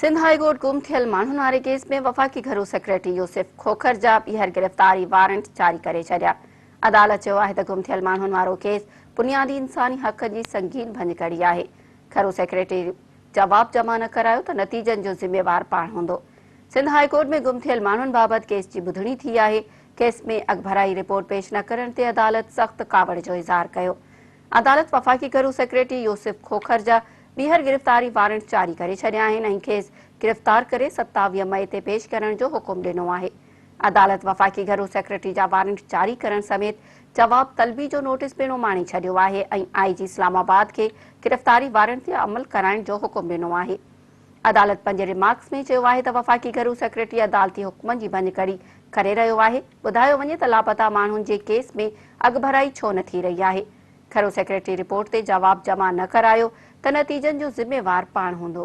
Sindh high court گم ٿيل ماڻهن واري ڪيس ۾ وفاقي گهرو سيڪريٽري يوسف کوکر جا ٻيهر گرفتاري وارنٽ جاري ڪري ڇڏيا. عدالت چيو آهي ته گم ٿيل ماڻهن وارو ڪيس بنيادي انساني حقن جي سنگين ڀڃڪڙي آهي، گهرو سيڪريٽري جواب جمع نه ڪرايو ته نتيجن جو ذميوار پاڻ هوندو. سنڌ هاء ڪورٽ ۾ گم ٿيل ماڻهن بابت ڪيس جي ٻڌڻي ٿي آهي، ڪيس ۾ اڳڀرائي رپورٽ پيش نه ڪرڻ تي عدالت سخت ڪاوڙ جو اظهار ڪيو. عدالت وفاقي گهرو سيڪريٽري يوسف کوکر جا ٻيهر گرفتاري وارنٽ جاري ڪري ڇڏيا آهن ۽ کيس گرفتار ڪري 27 مئي تي پيش ڪرڻ جو حڪم ڏنو آهي. عدالت وفاقي گهرو سيڪريٽري جا وارنٽ جاري ڪرڻ سميت جواب طلبي جو نوٽيس پڻ اماڻي ڇڏيو آهي ۽ آء جي اسلام آباد کي گرفتاري وارنٽ تي عمل ڪرائڻ جو حڪم ڏنو آهي. عدالت پنهنجي ريمارڪس ۾ چيو آهي ته وفاقي گهرو سيڪريٽري عدالتي حڪمن جي ڀڃڪڙي ڪري رهيو آهي، ٻڌايو وڃي ته لاپتا ماڻهن جي ڪيس ۾ اڳڀرائي ڇو نه ٿي رهي آهي، گهرو سيڪريٽري رپورٽ تي جواب جمع نه ڪرايو ته نتيجن جو ذميوار پاڻ هوندو.